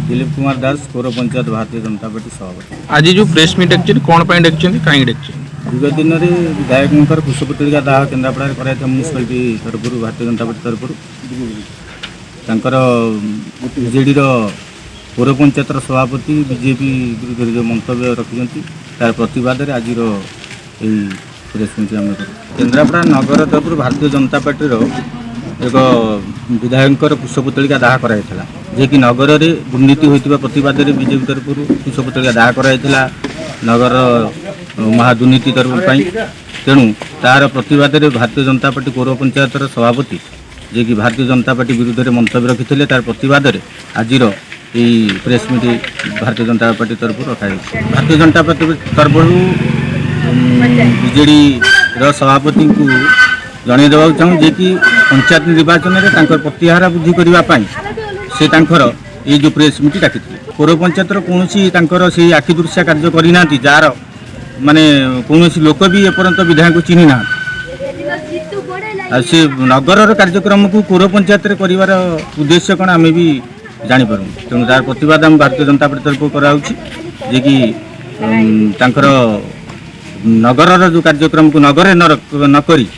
ଦିଲ୍ଲୀପ କୁମାର ଦାସ, ପୌର ପଞ୍ଚାୟତ ଭାରତୀୟ ଜନତା ପାର୍ଟି ସଭାପତି। ଆଜି ଯେଉଁ ପ୍ରେସ୍ ମିଟ୍ ଡାକିଛନ୍ତି, କ'ଣ ପାଇଁ ଡାକିଛନ୍ତି, କାହିଁକି ଡାକିଛନ୍ତି? ବିଗତ ଦିନରେ ବିଧାୟକଙ୍କର କୁଶପୁତ୍ତଳିକା ଦାହ କେନ୍ଦ୍ରାପଡ଼ାରେ କରାଯାଇଥିଲା ମ୍ୟୁନିସିପାଲିଟି ତରଫରୁ, ଭାରତୀୟ ଜନତା ପାର୍ଟି ତରଫରୁ। ତାଙ୍କର ବିଜେଡ଼ିର ପୌର ପଞ୍ଚାୟତର ସଭାପତି ବିଜେପି ବିରୁଦ୍ଧରେ ଯେଉଁ ମନ୍ତବ୍ୟ ରଖିଛନ୍ତି, ତାର ପ୍ରତିବାଦରେ ଆଜିର ଏହି ପ୍ରେସ୍ ମିଟ୍ ଆମେ କରୁ। କେନ୍ଦ୍ରାପଡ଼ା ନଗର ତରଫରୁ ଭାରତୀୟ ଜନତା ପାର୍ଟିର ଏକ ବିଧାୟକଙ୍କର କୁଶପୁତ୍ତଳିକା ଦାହ କରାଯାଇଥିଲା, ଯିଏକି ନଗରରେ ଦୁର୍ନୀତି ହୋଇଥିବା ପ୍ରତିବାଦରେ ବିଜେପି ତରଫରୁ କୁଶପୁତ୍ତଳିକା ଦାହ କରାଯାଇଥିଲା ନଗର ମହାଦୁର୍ନୀତି ତରଫ ପାଇଁ। ତେଣୁ ତାର ପ୍ରତିବାଦରେ ଭାରତୀୟ ଜନତା ପାର୍ଟି ପୌର ପଞ୍ଚାୟତର ସଭାପତି ଯିଏକି ଭାରତୀୟ ଜନତା ପାର୍ଟି ବିରୁଦ୍ଧରେ ମନ୍ତବ୍ୟ ରଖିଥିଲେ, ତାର ପ୍ରତିବାଦରେ ଆଜିର ଏଇ ପ୍ରେସ୍ ମିଟ୍ ଭାରତୀୟ ଜନତା ପାର୍ଟି ତରଫରୁ ରଖାଯାଇଛି। ଭାରତୀୟ ଜନତା ପାର୍ଟି ତରଫରୁ ବିଜେଡ଼ିର ସଭାପତିଙ୍କୁ ଜଣାଇ ଦେବାକୁ ଚାହୁଁ ଯେ କି ପଞ୍ଚାୟତ ନିର୍ବାଚନରେ ତାଙ୍କର ପ୍ରତ୍ୟାହାର ବୃଦ୍ଧି କରିବା ପାଇଁ ସେ ତାଙ୍କର ଏଇ ଯେଉଁ ପ୍ରେସ୍ ମିଟ୍ ଡାକିଥିଲେ। ପୌର ପଞ୍ଚାୟତର କୌଣସି ତାଙ୍କର ସେଇ ଆଖି ଦୃଶ୍ୟା କାର୍ଯ୍ୟ କରିନାହାନ୍ତି, ଯାହାର ମାନେ କୌଣସି ଲୋକ ବି ଏପର୍ଯ୍ୟନ୍ତ ବିଧାୟକଙ୍କୁ ଚିହ୍ନି ନାହାନ୍ତି। ଆଉ ସେ ନଗରର କାର୍ଯ୍ୟକ୍ରମକୁ ପୌର ପଞ୍ଚାୟତରେ କରିବାର ଉଦ୍ଦେଶ୍ୟ କ'ଣ, ଆମେ ବି ଜାଣିପାରୁନୁ। ତେଣୁ ତାର ପ୍ରତିବାଦ ଆମ ଭାରତୀୟ ଜନତା ପାର୍ଟି ତରଫରୁ କରାଯାଉଛି ଯେ କି ତାଙ୍କର ନଗରର ଯେଉଁ କାର୍ଯ୍ୟକ୍ରମକୁ ନଗରରେ ନ କରି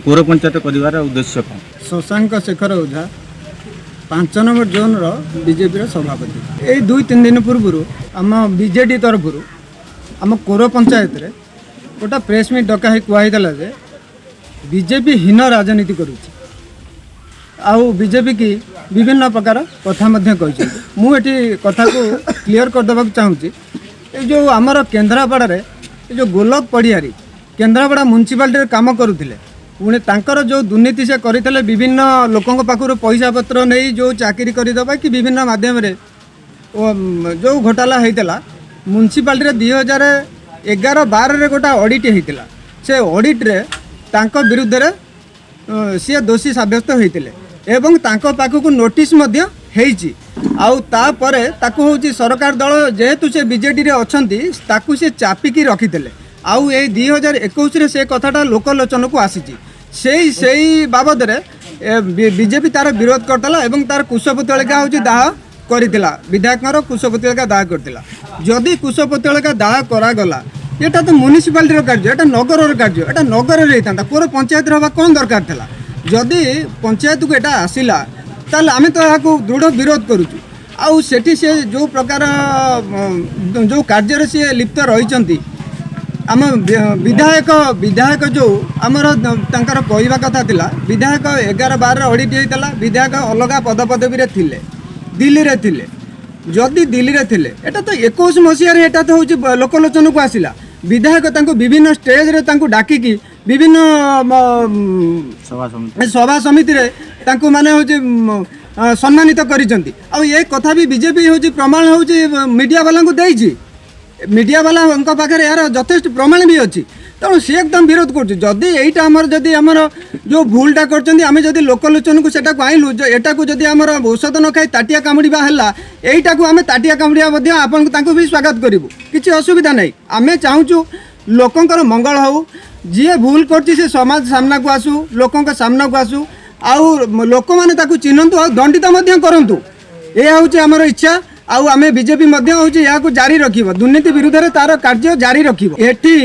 ପୌର ପଞ୍ଚାୟତ କରିବାର ଉଦ୍ଦେଶ୍ୟ କ'ଣ? ଶଶାଙ୍କ ଶେଖର ଓଝା, 5 ନମ୍ବର ଜୋନ୍ର ବିଜେପିର ସଭାପତି। ଏଇ 2-3 ଦିନ ପୂର୍ବରୁ ଆମ ବିଜେଡି ତରଫରୁ ଆମ କୋର ପଞ୍ଚାୟତରେ ଗୋଟେ ପ୍ରେସ୍ ମିଟ୍ ଡକା ହେଇ କୁହାହେଇଥିଲା ଯେ ବିଜେପି ହୀନ ରାଜନୀତି କରୁଛି, ଆଉ ବିଜେପି କି ବିଭିନ୍ନ ପ୍ରକାର କଥା ମଧ୍ୟ କହିଛନ୍ତି। ମୁଁ ଏଠି କଥାକୁ କ୍ଲିଅର୍ କରିଦେବାକୁ ଚାହୁଁଛି। ଏଇ ଯେଉଁ ଆମର କେନ୍ଦ୍ରାପଡ଼ାରେ ଏ ଯେଉଁ ଗୋଲକ ପଡ଼ିଆରୀ କେନ୍ଦ୍ରାପଡ଼ା ମ୍ୟୁନିସିପାଲିଟିରେ କାମ କରୁଥିଲେ, ପୁଣି ତାଙ୍କର ଯେଉଁ ଦୁର୍ନୀତି ସେ କରିଥିଲେ, ବିଭିନ୍ନ ଲୋକଙ୍କ ପାଖରୁ ପଇସା ପତ୍ର ନେଇ ଯେଉଁ ଚାକିରି କରିଦେବା କି ବିଭିନ୍ନ ମାଧ୍ୟମରେ ଯେଉଁ ଘୋଟାଲା ହେଇଥିଲା ମ୍ୟୁନିସିପାଲିଟିରେ, 2011-12ରେ ଗୋଟେ ଅଡ଼ିଟ୍ ହେଇଥିଲା। ସେ ଅଡ଼ିଟ୍ରେ ତାଙ୍କ ବିରୁଦ୍ଧରେ ସିଏ ଦୋଷୀ ସାବ୍ୟସ୍ତ ହୋଇଥିଲେ ଏବଂ ତାଙ୍କ ପାଖକୁ ନୋଟିସ୍ ମଧ୍ୟ ହେଇଛି। ଆଉ ତାପରେ ତାକୁ ହେଉଛି ସରକାର ଦଳ, ଯେହେତୁ ସେ ବିଜେଡ଼ିରେ ଅଛନ୍ତି, ତାକୁ ସେ ଚାପିକି ରଖିଥିଲେ। ଆଉ ଏଇ 2021ରେ ସେ କଥାଟା ଲୋକଲୋଚନକୁ ଆସିଛି। ସେଇ ବାବଦରେ ବିଜେପି ତାର ବିରୋଧ କରିଥିଲା ଏବଂ ତାର କୁଶପୁତ୍ତଳିକା ହେଉଛି ଦାହ କରିଥିଲା, ବିଧାୟକଙ୍କର କୁଶପୁତ୍ତଳିକା ଦାହ କରିଥିଲା। ଯଦି କୁଶପୁତ୍ତଳିକା ଦାହ କରାଗଲା, ଏଟା ତ ମ୍ୟୁନିସିପାଲିଟିର କାର୍ଯ୍ୟ, ଏଟା ନଗରର କାର୍ଯ୍ୟ, ଏଟା ନଗରରେ ହେଇଥାନ୍ତା, ପୌର ପଞ୍ଚାୟତରେ ହେବା କ'ଣ ଦରକାର ଥିଲା? ଯଦି ପଞ୍ଚାୟତକୁ ଏଟା ଆସିଲା, ତାହେଲେ ଆମେ ତ ଏହାକୁ ଦୃଢ଼ ବିରୋଧ କରୁଛୁ। ଆଉ ସେଠି ସେ ଯେଉଁ ପ୍ରକାର ଯେଉଁ କାର୍ଯ୍ୟରେ ସିଏ ଲିପ୍ତ ରହିଛନ୍ତି, ଆମ ବିଧାୟକ ଯେଉଁ ଆମର ତାଙ୍କର କହିବା କଥା ଥିଲା, ବିଧାୟକ 11-12ରେ ଅଡ଼ିଟ୍ ହେଇଥିଲା, ବିଧାୟକ ଅଲଗା ପଦପଦବୀରେ ଥିଲେ, ଦିଲ୍ଲୀରେ ଥିଲେ। ଯଦି ଦିଲ୍ଲୀରେ ଥିଲେ, ଏଟା ତ 21 ମସିହାରେ ଏଟା ତ ହେଉଛି ଲୋକଲୋଚନକୁ ଆସିଲା। ବିଧାୟକ ତାଙ୍କୁ ବିଭିନ୍ନ ଷ୍ଟେଜରେ ତାଙ୍କୁ ଡାକିକି ବିଭିନ୍ନ ସଭା ସମିତିରେ ତାଙ୍କୁ ମାନେ ହେଉଛି ସମ୍ମାନିତ କରିଛନ୍ତି। ଆଉ ଏ କଥା ବି ବିଜେପି ହେଉଛି ପ୍ରମାଣ ହେଉଛି ମିଡ଼ିଆ ବାଲାଙ୍କୁ ଦେଇଛି। ମିଡ଼ିଆ ବାଲାଙ୍କ ପାଖରେ ଏହାର ଯଥେଷ୍ଟ ପ୍ରମାଣ ବି ଅଛି। ତେଣୁ ସିଏ ଏକଦମ ବିରୋଧ କରୁଛି। ଯଦି ଏଇଟା ଆମର ଯଦି ଆମର ଯେଉଁ ଭୁଲଟା କରିଛନ୍ତି, ଆମେ ଯଦି ଲୋକଲୋଚନକୁ ସେଟାକୁ ଆଣିଲୁ, ଏଟାକୁ ଯଦି ଆମର ଔଷଧ ନ ଖାଇ ତାଟିଆ କାମୁଡ଼ିବା ହେଲା, ଏଇଟାକୁ ଆମେ ତାଟିଆ କାମୁଡ଼ିବା ମଧ୍ୟ ଆପଣଙ୍କୁ ତାଙ୍କୁ ବି ସ୍ୱାଗତ କରିବୁ, କିଛି ଅସୁବିଧା ନାହିଁ। ଆମେ ଚାହୁଁଛୁ ଲୋକଙ୍କର ମଙ୍ଗଳ ହେଉ। ଯିଏ ଭୁଲ କରୁଛି ସେ ସମାଜ ସାମ୍ନାକୁ ଆସୁ, ଲୋକଙ୍କ ସାମ୍ନାକୁ ଆସୁ, ଆଉ ଲୋକମାନେ ତାକୁ ଚିହ୍ନନ୍ତୁ ଆଉ ଦଣ୍ଡିତ ମଧ୍ୟ କରନ୍ତୁ। ଏହା ହେଉଛି ଆମର ଇଚ୍ଛା। ଆଉ ଆମେ ବିଜେପି ମଧ୍ୟ ହେଉଛି ଏହାକୁ ଜାରି ରଖିବ, ଦୁର୍ନୀତି ବିରୁଦ୍ଧରେ ତାର କାର୍ଯ୍ୟ ଜାରି ରଖିବ। ଏଠି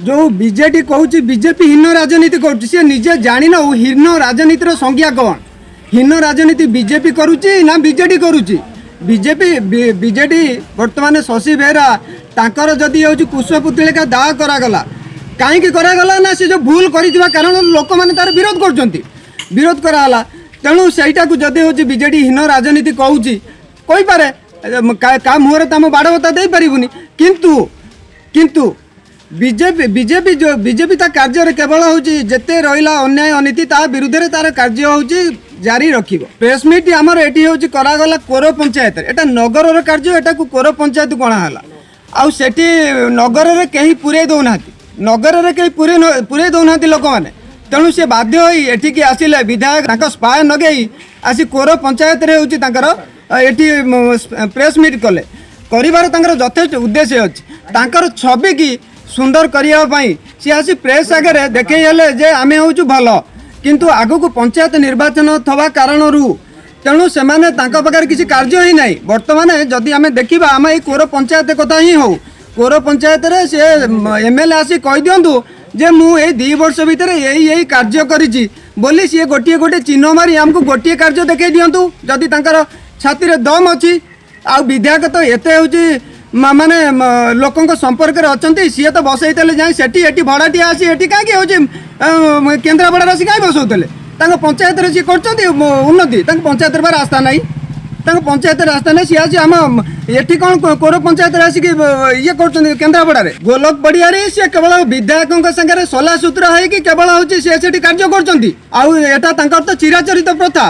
ଯେଉଁ ବିଜେଡି କହୁଛି ବିଜେପି ହୀନ ରାଜନୀତି କରୁଛି, ସିଏ ନିଜେ ଜାଣିନ ହୀନ ରାଜନୀତିର ସଂଜ୍ଞା କ'ଣ। ହୀନ ରାଜନୀତି ବିଜେପି କରୁଛି ନା ବିଜେଡି କରୁଛି? ବିଜେପି ବିଜେଡି ବର୍ତ୍ତମାନ ଶଶୀ ବେହେରା ତାଙ୍କର ଯଦି ହେଉଛି କୁଶପୁତ୍ତଳିକା ଦାହ କରାଗଲା, କାହିଁକି କରାଗଲା ନା ସେ ଯେଉଁ ଭୁଲ କରିଥିବା କାରଣରୁ ଲୋକମାନେ ତାର ବିରୋଧ କରୁଛନ୍ତି, ବିରୋଧ କରାଗଲା। ତେଣୁ ସେଇଟାକୁ ଯଦି ହେଉଛି ବିଜେଡି ହୀନ ରାଜନୀତି କହୁଛି, କହିପାରେ, କାହା ମୁହଁରେ ତ ଆମ ବାଡ଼ ବତା ଦେଇପାରିବୁନି। କିନ୍ତୁ ବିଜେପି ଯେଉଁ ବିଜେପି ତା କାର୍ଯ୍ୟରେ କେବଳ ହେଉଛି ଯେତେ ରହିଲା ଅନ୍ୟାୟ ଅନୀତି ତା ବିରୁଦ୍ଧରେ ତାର କାର୍ଯ୍ୟ ହେଉଛି ଜାରି ରଖିବ। ପ୍ରେସ୍ ମିଟ୍ ଆମର ଏଠି ହେଉଛି କରାଗଲା କୋର ପଞ୍ଚାୟତରେ, ଏଟା ନଗରର କାର୍ଯ୍ୟ, ଏଟାକୁ କୋର ପଞ୍ଚାୟତକୁ ଅଣା ହେଲା। ଆଉ ସେଠି ନଗରରେ କେହି ପୁରେଇ ଦେଉନାହାନ୍ତି, ନଗରରେ କେହି ପୁରେଇ ଦେଉନାହାନ୍ତି ଲୋକମାନେ। ତେଣୁ ସେ ବାଧ୍ୟ ହୋଇ ଏଠିକି ଆସିଲେ। ବିଧାୟକ ତାଙ୍କ ସ୍ପାଏ ନଗେଇ ଆସି କୋର ପଞ୍ଚାୟତରେ ହେଉଛି ତାଙ୍କର ଏଠି ପ୍ରେସ୍ ମିଟ୍ କଲେ। କରିବାର ତାଙ୍କର ଯଥେଷ୍ଟ ଉଦ୍ଦେଶ୍ୟ ଅଛି। ତାଙ୍କର ଛବିକି ସୁନ୍ଦର କରିବା ପାଇଁ ସିଏ ଆସି ପ୍ରେସ୍ ଆଗରେ ଦେଖେଇ ହେଲେ ଯେ ଆମେ ହେଉଛୁ ଭଲ। କିନ୍ତୁ ଆଗକୁ ପଞ୍ଚାୟତ ନିର୍ବାଚନ ଥିବା କାରଣରୁ ତେଣୁ ସେମାନେ ତାଙ୍କ ପାଖରେ କିଛି କାର୍ଯ୍ୟ ହିଁ ନାହିଁ। ବର୍ତ୍ତମାନ ଯଦି ଆମେ ଦେଖିବା, ଆମ ଏଇ କୋର ପଞ୍ଚାୟତ କଥା ହିଁ ହଉ, କୋର ପଞ୍ଚାୟତରେ ସେ ଏମଏଲଏ ଆସି କହିଦିଅନ୍ତୁ ଯେ ମୁଁ ଏଇ 2 ବର୍ଷ ଭିତରେ ଏଇ ଏଇ କାର୍ଯ୍ୟ କରିଛି ବୋଲି। ସିଏ ଗୋଟିଏ ଗୋଟିଏ ଚିହ୍ନ ମାରି ଆମକୁ ଗୋଟିଏ କାର୍ଯ୍ୟ ଦେଖାଇ ଦିଅନ୍ତୁ, ଯଦି ତାଙ୍କର ଛାତିରେ ଦମ୍ ଅଛି। ଆଉ ବିଧାୟକ ତ ଏତେ ହେଉଛି ମାନେ ଲୋକଙ୍କ ସମ୍ପର୍କରେ ଅଛନ୍ତି, ସିଏ ତ ବସେଇଥିଲେ ଯାଇ ସେଠି। ଏଠି ଭଡ଼ାଟିଆ ଆସି ଏଠି କାହିଁକି ହେଉଛି, କେନ୍ଦ୍ରାପଡ଼ାରେ ଆସି କାହିଁ ବସଉଥିଲେ? ତାଙ୍କ ପଞ୍ଚାୟତରେ ସିଏ କରୁଛନ୍ତି ଉନ୍ନତି। ତାଙ୍କ ପଞ୍ଚାୟତରେ ବା ରାସ୍ତା ନାହିଁ, ତାଙ୍କ ପଞ୍ଚାୟତରେ ରାସ୍ତା ନାହିଁ। ସିଏ ଆସି ଆମ ଏଠି କ'ଣ କୋର ପଞ୍ଚାୟତରେ ଆସିକି ଇଏ କରୁଛନ୍ତି କେନ୍ଦ୍ରାପଡ଼ାରେ? ଗୋଲକ ପଡ଼ିଆରେ ସିଏ କେବଳ ବିଧାୟକଙ୍କ ସାଙ୍ଗରେ ସଲାସୁତୁରା ହେଇକି କେବଳ ହେଉଛି ସିଏ ସେଠି କାର୍ଯ୍ୟ କରୁଛନ୍ତି। ଆଉ ଏଟା ତାଙ୍କର ତ ଚିରାଚରିତ ପ୍ରଥା।